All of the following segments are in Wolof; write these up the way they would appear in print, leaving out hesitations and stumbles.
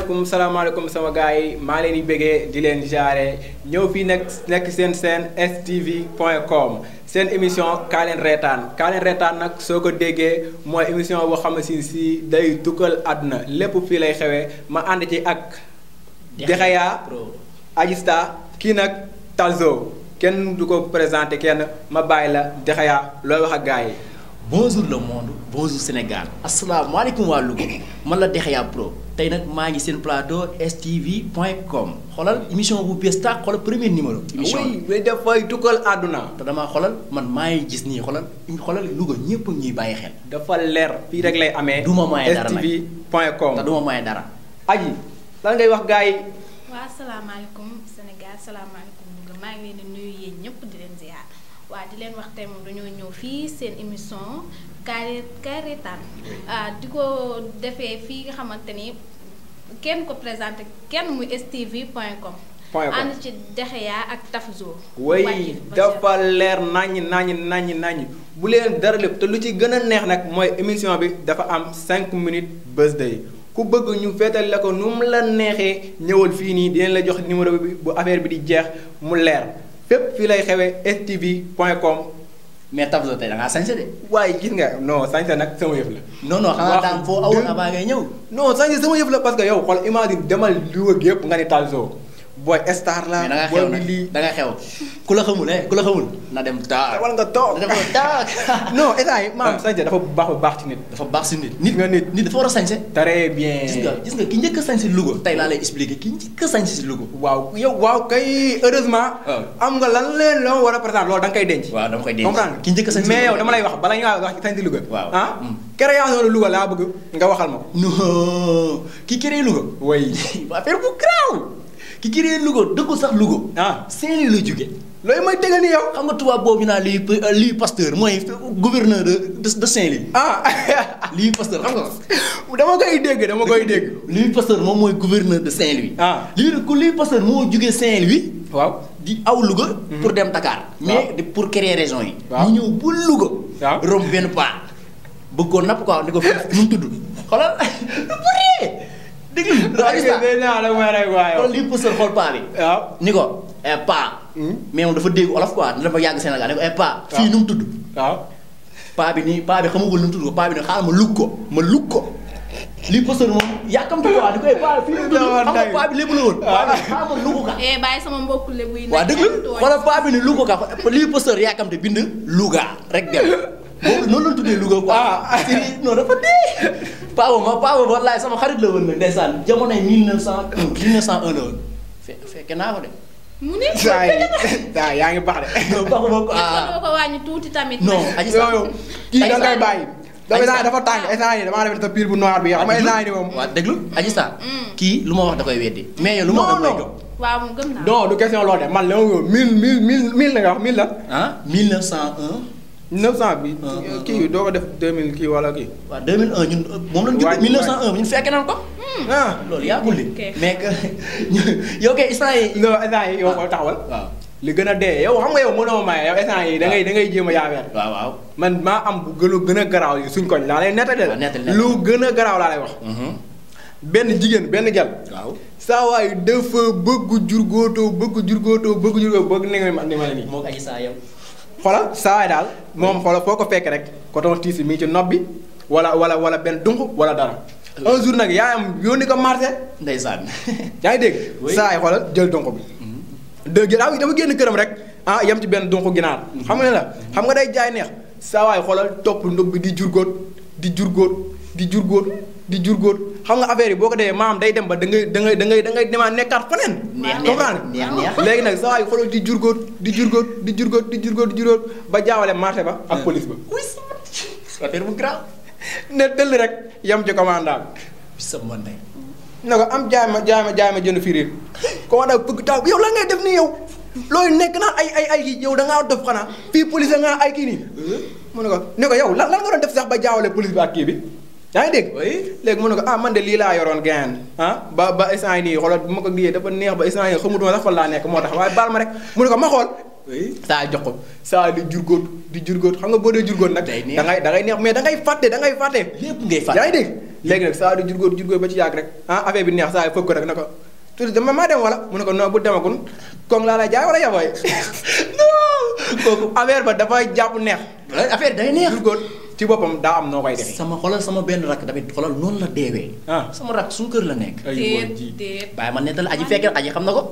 salaamaaleykum sama gars yi maa leen di bëggee di leen jaare ñëw fii nekk seen stv.com seen émission kaa leen reetaan nag soo ko déggee mooy émission boo xam ne si day tukkal àdduna lépp fii lay xewee ma ànd ci ak Dexaya Agista kii nag Talzo kenn du ko présenté kenn ma bàyyi la Dexaya looy wax ak gars yi. Bonjour le monde bonjour Sénégal asalaamaaleykum waa Louga man la Dexaya Pro tey nag maa ngi seen plateau stv.com xoolal émission bu bees tàq xoolal premier numéro. émission oui dafay tukkal àdduna. te damaa xoolal man maa ngi gis nii xoolal Louga ñëpp ñuy bàyyi xel. dafa leer fii rek lay amee. du ma maye dara nag stv.com te du ma maye dara. Aji lan ngay wax gars yi. waaw asalaamaaleykum Sénégal asalaamaaleykum Louga maa ngi leen di nuyu yéen ñëpp di leen ziar. waaw di leen wax tey moom dañoo ñëw fii seen émission kaay reetaan di ko defee fii nga xamante ni kenn ko présenté kenn muy stv.com. ànd ci Dexaya ak Talzo. way dafa leer naññ bu leen dara lépp te lu ci gën a neex nag mooy émission bi dafa am 5 minutes birthday ku bëgg ñu feetal la ko nu mu la neexee ñëwal fii nii dinañ la jox numéro bi bu affaire bi di jeex mu leer. fépp fii lay xewee stv.com. mais Talzo tey da ngaa sañse de. waaye gis nga non sañse nag sama yëf la. non xanaa daan foo awoon avant ngay ñëw. non sañse sama yëf la parce que yow xool imagine demal Louga gi yëpp nga ni Talzo. booy star la. mais da nga xew nag da nga xew ku la xamul na dem taa. wala nga toog na dem taa. non état yi maam sañse dafa baax ci nit. dafa baax si nit dafa war a sañse. très bien. gis nga ki njëkk a sañse Louga tey laa lay expliquer ki njëkk a sañse si Louga. waaw kay heureusement. am nga lan leen loo war a présenter loolu da nga koy denc. waaw dama koy denc comprendre ki njëkk a sañse mais yow dama lay wax bala ñu wax sañse Louga. waaw création de Louga laa bëgg nga waxal ma ko. non ki créé Louga. oui affaire bu grave. ki créé Louga dëggul sax Louga. Saint-Louis la jóge. loolu mooy dëgg ni yow. xam nga tubaab boobu naa Louis Pasteur mooy gouverneur de Saint-Louis. Louis Pasteur xam nga ko. dama koy dégg. Louis Pasteur moom mooy gouverneur de Saint-Louis. Louis Pasteur moo jógee Saint-Louis. waaw di aw Louga. pour dem Dakar. mais pour créer région yi. waaw mu ñëw ba Louga. waaw romb benn paa. bëgg ko napp quoi ni ko fi nu mu tudd. xoolal dégg nga. xool Louis Pasteur xool paa bi. waaw ni ko paa. mais moom dafa dégg olof quoi dafa yàgg Sénégal ni ko paa. fii nu mu tudd. waaw paa bi xamagul nu mu tudd ko paa bi ne xaaral ma lug ko. Louis Pasteur moom yàkkamti quoi ni ko paa fii nu mu tudd xam nga paa bi lépp la woon. paa bi xaaral ma lug ko ka. bàyyi sama mbokku lébu yi. waaw dëgg la xoolal paa bi ne lug ko ka Louis Pasteur yàkkamti bind Louga rek dem. boobu noonu la tuddee Louga quoi. non dafa dee. paa boobu wallaay sama xarit la woon nag ndeysaan jamonoy 1901 la woon. fekke naa ko de. mu ne. saa yaa ngi baax de. non baaxul ma ko doo ko wàññi tuuti tamit. non aji sax kii da ngay bàyyi. dafa tàng instant yii damaa def sa pile bu noir bi xam nga instant yii moom. waaw déglu aji sax kii lu ma wax da koy weddi. mais yow lu ma wax da koy gëm. waaw moom gëm naa. non du question loolu de man la ma wóor 1000 la nga wax 1000 la. 1901. 900 bi. kii doo ko def 2000 kii wala kii. waaw 2001 ñun moom lañu judd 1901 ñun fekke nañ ko. loolu yàggul li mais que yow kay instant yi. non instant yi yow ko taxawal. waaw li gën a dee yow xam nga yow mënoo maye yow instant yi da ngay jéem a yaafeer. waaw man maa am bu gën a garaaw yi suñ koñ laa lay nettali la. lu gën a garaaw laa lay wax. benn jigéen benn gel. waaw saa waay dafa bëgg jurgóotoo bëgg ni ma la nii. moo ko aji saa yow. xoolal saa waay daal moom xoolal foo ko fekk rek coton tiisi mi ci nopp bi wala benn dunq wala dara. un jour nag yaayam yónni ko marché. ndeysaan. yaa ngi dégg. saa waay xoolal jël dunq bi. dafa génn këram rek yem ci benn dunq ginaar. xam nga ne la xam nga day jaay neex. saa waay xoolal topp ndox bi di jurgóot xam nga affaire yi boo ko defee maam day dem ba da ngay demaat nekkaat faneen. neex léegi nag saa waay xoolal di jurgóot ba jaawale marché ba ak police ba. oui affaire bu grave. ne tëll rek yem ci commandant bi. sama ndey. ne ko am jaay ma jënd firiir. commandant bëgg taw yow la ngay def nii yow. looy nekk naa ay kii yow da ngaa dof xanaa fii police nga ay kii nii. mu ne ko yow lan nga doon def sax ba jaawale police bi ak kii bi. yaa ngi dégg. léegi mu ne ko man de lii laa yoroon gain ba instant yii nii xoolal bu ma ko liyee dafa neex ba instant yii xamutuma sax fan laa nekk moo tax waaye baal ma rek mu ne ko ma xool. saa jox ko saa di jurgóot xam nga boo dee jurgóot nag. da ngay neex mais da ngay fàtte. lépp ngay fàtte yaa ngi dégg léegi nag saa di jurgóor ba ci yàgg rek affaire bi neex saa yi fëgg ko rek na ko tuuti dama maa dem wala mu ne ko non bu demagul koŋ laa lay jaay wala yabooy non kooku affaire ba dafay jàpp neex. affaire day neex. jurgóor ci boppam daa am noo koy defee. sama benn rakk tamit xoolal noonu la deewee. sama rakk suñu kër la nekk. déet bàyyi ma nettal aji fekkee aji xam na ko.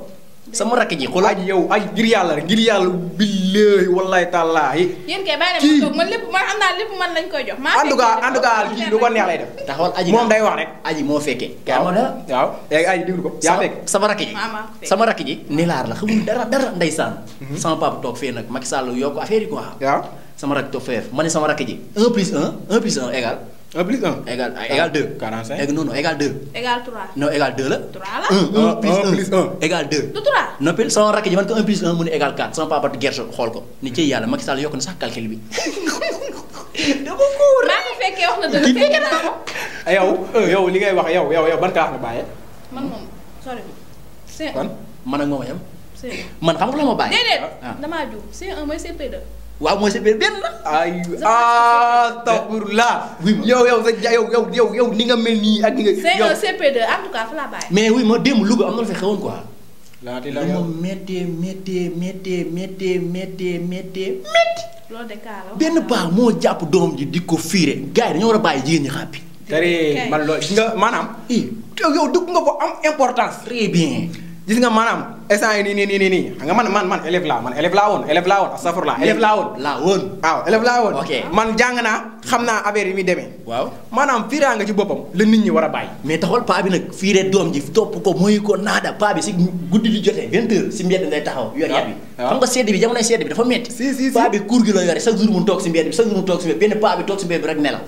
sama rakk ji xoolal aji yow aji ngir yàlla billaahi wallaahi taalaahi. yéen kay bàyyi leen ma toog man lépp man xam naa lépp man lañ koy jox. en tout cas kii lu ko neex lay def. taxawal aji moom day wax rek. aji moo fekkee. waaw léegi aji déglu ko yaa fekk. sama rakk ji nilaar la xamul dara ndeysaan. sama papa toog fee nag Macky Sall yokk affaire yi quoi. waaw sama rakk toog fee ma ne sama rakk ji 1+1 égal. 1+1 égal 2. 45 non égal 2. égal 3. non égal 2 la. 3 la. 1+1 égal 2. du 3. noppil sama rakk ji man ko 1+1 mu ne égal 4 sama papa gerte xool ko ni ci yàlla Macky Sall yokk na sax calcul bi. dama ko maa ngi fekkee wax na dëgg fekkee naa ko. yow li ngay wax yow ban classe nga bàyyee. man moom sori ma. kon man ak moom a yem. C1 man xam nga la ma bàyyi. déedéet damaa juum C1 mooy CP2. waaw mooy CP benn la. ay astafurlah. yow ni nga mel nii ak ni nga. C1 CP2 en tout cas fa laa bàyyi. mais oui ma démb Louga am na lu fi xewoon quoi. laati la lu yow ma méttee. loolu de kaa la. benn paa moo jàpp doom ji di ko fiire gars yi dañoo war a bàyyi jigéen ñi xàppi. tere man loolu gis nga maanaam. yow dugg nga ko am importance. très bien. gis nga maanaam instant yi nii xam nga man élève laa woon astafurlah élève laa woon. waaw élève laa woon. ok man jàng naa xam naa affaire yi muy demee. waaw maanaam fiiraa nga ci boppam la nit ñi war a bàyyi. mais taxawal paa bi nag fiire doom ji topp ko mooy ko naada paa bi si guddi li jotee 20h si mbedd ngay taxaw yor yat bi. xam nga sedd bi jamonoy sedd bi dafa metti. si paa bi kuur gi la yore chaque jour mu toog si mbedd bi chaque jour mu toog si mbedd benn paa bi toog si mbedd bi rek nelaw.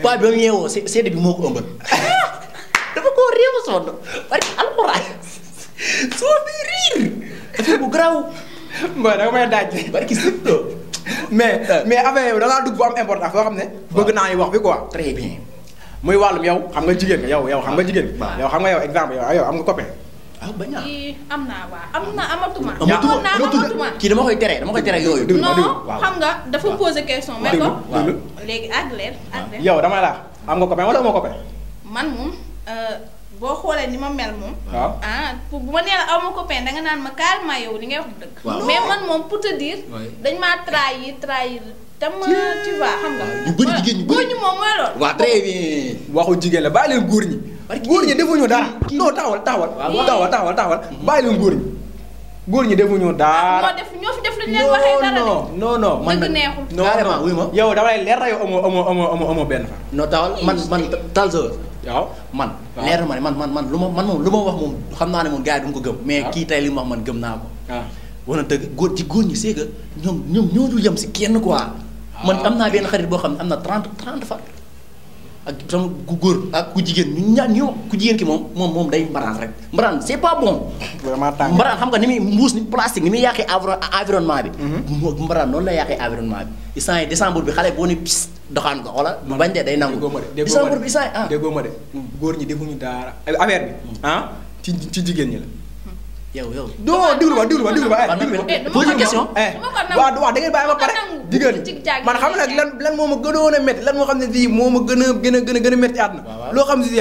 paa bi ba mu yeewoo sedd bi moo ko ëmbal. dafa koo réew a sonn bari alxuraan soo fi riir affaire bu garaaw. mbaa da nga may daaj. barki sëpp mais affaire yow da ngaa dugg bu am importance boo xam ne. bëgg naa ñu wax bi quoi. très bien. muy wàllum yow xam nga jigéen nga yow xam nga jigéen. yow xam nga yow exemple yow am nga copain. bañ naa. am naa waaw amatuma. amatuma kii dama koy tere yooyu. non xam nga dafa poser question. mais ko léegi àgg leen. yow dama la am nga copain wala amoo copain. man moom boo xoolee ni ma mel moom. waaw bu ma nee la aw ma copain danga naan ma carrément yow li ngay wax dëgg. mais man moom pour te dire. dañ maa trahir tam tu vois xam nga. ñu bëri jigéen ñu bëri góor ñi moom mooy loolu. waaw très bien. waxu jigéen la bàyyi leen góor ñi. góor ñi defuñu dara. non taxawal. bàyyi leen góor ñi. góor ñi defuñu dara. ñoo fi def lu ñu leen waxee dara de. non man dëgg neexul. carrément wuy ma. yow dama lay leer na yow amoo benn fa. non taxawal man Talzo. waaw man. leer na ma ne man lu ma wax moom xam naa ne moom gars yi duñ ko gëm. mais kii tey li mu wax man gëm naa ko. waaw wana dëgg góor ñi c'est que ñoom ñoo dul yem si kenn quoi. man am naa benn xarit boo xam ne am na 30 far. ak sama ku góor ak ku jigéen ku jigéen ki moom day mbaraan rek mbaraan c'est pas bon. vraiment tàng mbaraan xam nga ni muy mbuus ni plastique ni muy yàqee environnement bi. mbaraan noonu la yàqee environnement bi. instant yi décembre bi xale boo ni pis doxaan ko xoolal. bañ dee day nangu. décembre bi instant yi déggoo ma de góor ñi defuñu dara affaire bi ci jigéen ñi la. yow. non déglu ma. pose question. waaw da ngeen bàyyi ma pare. jigéen man xam nag lan moo ma gënoon a métti lan moo xam ne fii moo ma gën a métti àdduna. loo xam ne si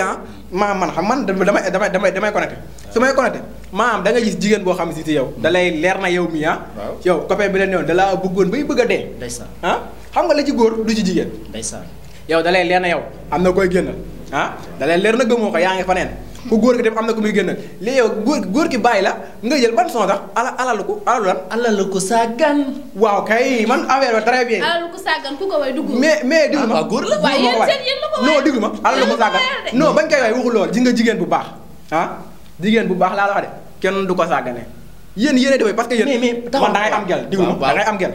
man damay connecté. su may connecté maanaam da nga gis jigéen boo xam ne si yow. da lay leer na yow mii yow copain bi la newoon da laa bëggoon bay bëgg a dee. ndeysaan xam nga la ci góor du ci jigéen. ndeysaan yow da lay leer na yow am na koy génnal da lay leer na gëmoo ko yaa ngi fa neen ku góor gi dem am na ku muy génnal léegi yow góor gi bàyyi la nga jël ban son sax alalu ko sàggan. waaw kay man affaire ba très bien. alalu ko sàggan ku ko way dugg. mais diglu ma góor la waaye yéen la ko way non diglu ma alalu ko sàggan non bañ koy way waxul lool ji nga jigéen bu baax jigéen bu baax laa la wax de kenn du ko sàggane yéen a defee parce que yéen man da ngay am gel diglu ma da ngay am gel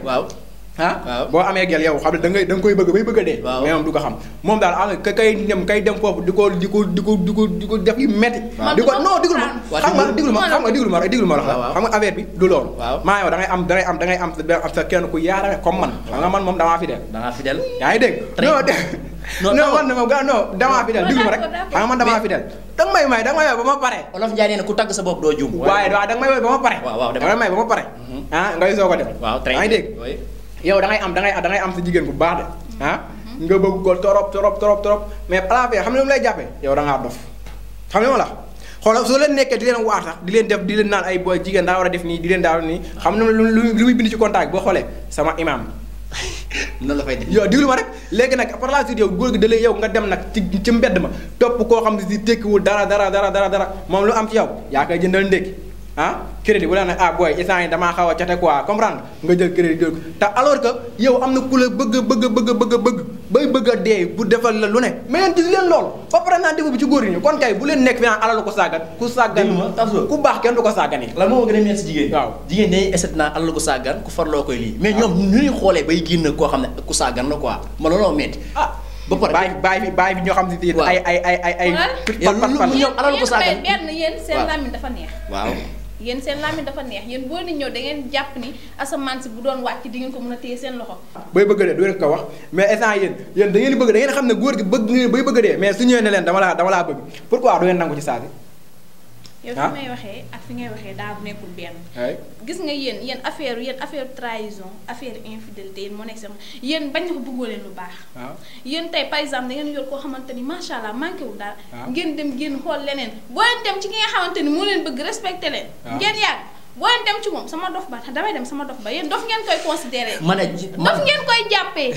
boo amee gel yow xam ne da nga koy bëgg bay bëgg a dee. mais moom du ko xam moom daal am na kay dem foofu di ko def yu metti di ko non diglu ma xam nga affaire bi du loolu. maa yow da ngay am sa kenn ku yaarame comme man. xam nga man moom damaa fidèle. yaa ngi dégg. non damaa fidèle diglu ma rek. xam nga man damaa fidèle. danga may may ba ma pare. Olof Njaay nee na ku tagg sa bopp doo juum. waaye danga may may ba ma pare. danga may may ba ma pare. ngay soog a dem. yaa ngi dégg yow da ngay am sa jigéen bu baax de nga bëgg ko torop mais à la fin xam ne lu mu lay jàppee yow da ngaa dof xam ne ma la xoolal soo leen nekkee di leen waar sax di leen def di leen naan ay booy jigéen daa war a def nii di leen daa nii xam ne lu muy bind ci contact boo xoolee sama imam nan la fay def yow diglu ma rek léegi nag par la suite yow góor gi da lay yow nga dem nag ci mbedd ma topp koo xam ne si tekkiwul dara moom lu am ci yow yaa koy jëndal ndékki crédit bu la nag booy instant yi damaa xaw a cote quoi comprendre nga jël crédit jël ko te alors que yow am na ku la bëgg bay bëgg a dee bu defal la lu ne mais yéen gis leen loolu ba pare naa defu bi ci góor ñi kon kay bu leen nekk fi naan alalu ko sàggan ku baax kenn du ko sàggani lan moo gën a metti si jigéen waaw jigéen dañuy esset naa alalu ko sàggan ku farloo koy lii mais ñoom ñu ñuy xoolee bay génn koo xam ne ku sàggan la quoi ma looloo metti ba pare bàyyi bi ñoo xam si ay ñoom alalu ko sàggan benn yéen seen làmmiñ dafa neex waaw yéen seen làmmiñ dafa neex yéen boo nit ñëw da ngeen jàpp ni asamaan si bu doon wàcc di ngeen ko mën a téye seen loxo bay bëgg a dee du ngeen ko wax mais instant yéen da ngeen bëgg da ngeen xam ne góor gi bëgg ngeen bay bëgg a dee mais su ñëwee ne leen dama laa bëgg pourquoi du ngeen nangu ci saa si yow fi may waxee ak fi ngay waxee daa nekkul benn gis nga yéen affaire trahison affaire infidélité yéen moo nekk seen yéen bañ na ko bëggoo leen lu baax yéen tey par exemple da ngeen yor koo xamante ni macha allah manqué wul dara ngeen dem génn xool leneen boo leen dem ci ki nga xamante ni moo leen bëgg respecté leen ngeen yàgg boo leen dem ci moom sama dof ba damay dem sama dof ba yéen dof ngeen koy considéré dof ngeen koy jàppee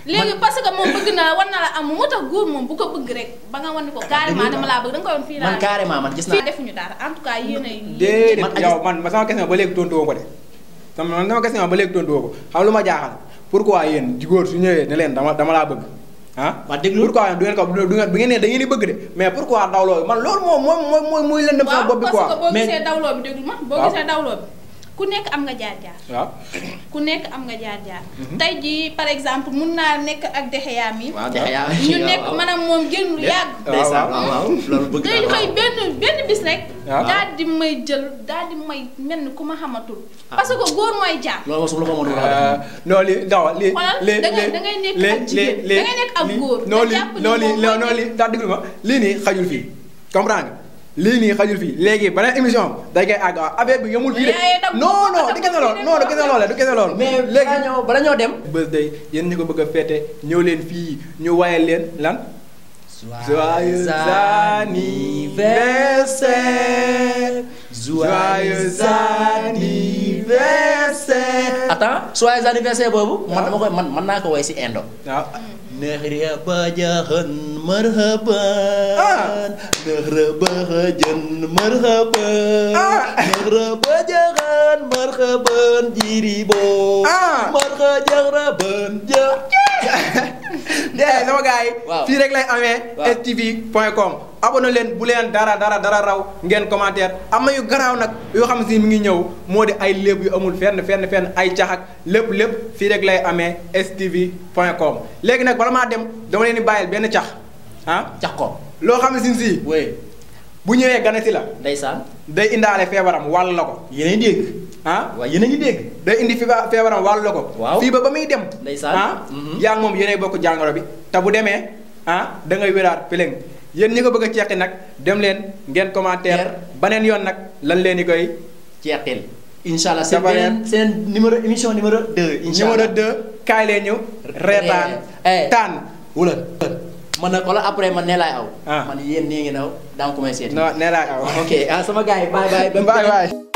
léegi parce que moom bëgg na la war na la am moo tax góor moom bu ko bëgg rek ba nga wan ni ko carrément dama laa bëgg da nga koy woon fii man carrément man gis naa defuñu dara en tout cas yéen ay déedéet yow man sama question ba léegi tontu woo ko de sama question ba léegi tontu woo ko xam lu ma jaaxal pourquoi yéen di góor su ñëwee ne leen dama laa bëgg waa déglu pourquoi du ngeen ko du ngeen ne da ngeen di bëgg de mais pourquoi dawloo man loolu moom mooy leen dem sama bopp bi quoi parce que boo gisee dawloo bi déglu ma boo gisee dawloo bi ku nekk am nga jaar-jaar waaw ku nekk am nga jaar-jaar tey jii par exemple mun naa nekk ak dexeyaam yi ñu nekk maanaam moom génn lu yàgg waaw loolu bëgg day xëy benn bis rek daal di may jël daal di may mel ni ku ma xamatul parce que góor mooy jaar loolu su la ko mënul non li daw li da ngay nekk ak jigéen da ngay nekk ak góor non li daa déglu ma lii nii xajul fii comprendre nga lii nii xajul fii léegi beneen émission day koy àgg affaire bi yemul fii de non du kese loolu mais léegi bala ñoo dem bés day yéen ñu ko bëgg a féete ñëw leen fii ñu wayal leen lan joyeux anniversaire joyeux anniversaire attends joyeux anniversaire boobu man dama koy man naa ko woy si indo waaw nehrebajahan marhaban nehrebajan marhaban nehrebajahan marhaban jiribo marhajan dee sama gars yi fii rek lay amee stv.com abonné leen bu leen dara raw ngeen commentaire am na yu garaaw nag yoo xam si mi ngi ñëw moo di ay léeb yu amul fenn ay caxak lépp fii rek lay amee stv.com léegi nag bala maa dem dama leen di bàyyil benn cax cax ko loo xam ne si bu ñëwee gane si la ndeysaan day indaale feebaram wàll la ko yéen a ngi dégg waaw yéen a ngi dégg day indi feebaram wàll la ko fii ba muy dem ndeysaan yaa ngi moom yéenay bokk jàngoro bi te bu demee da ngay wéraat peleng yéen ñi ko bëgg a ceeqi nag dem leen ngeen commentaire baneen yoon nag lan leen di koy ceeqil inshallah seen numéro émission numéro 2 inshallah numéro 2 kaay leen ñu reetaan taan wula man nag wala après man nee laay aw man yéen nii ngi naw daa ko may seeti non nee laay aw ok sama gars yi bye